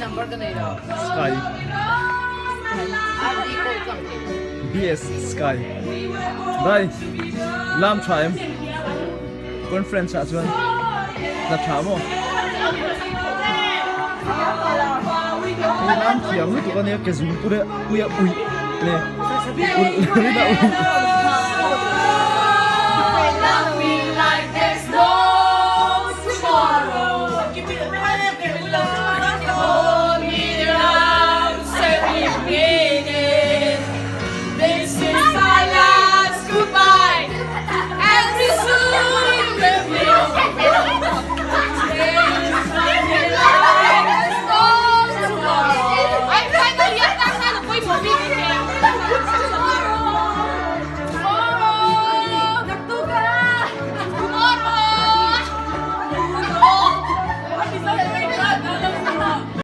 Sky. BS Sky. Dai. Lam tha em. Conference ah chuan la tha maw? Hei lam thiam lutuk ania ke zung pur puia uih le ulh rin a uih.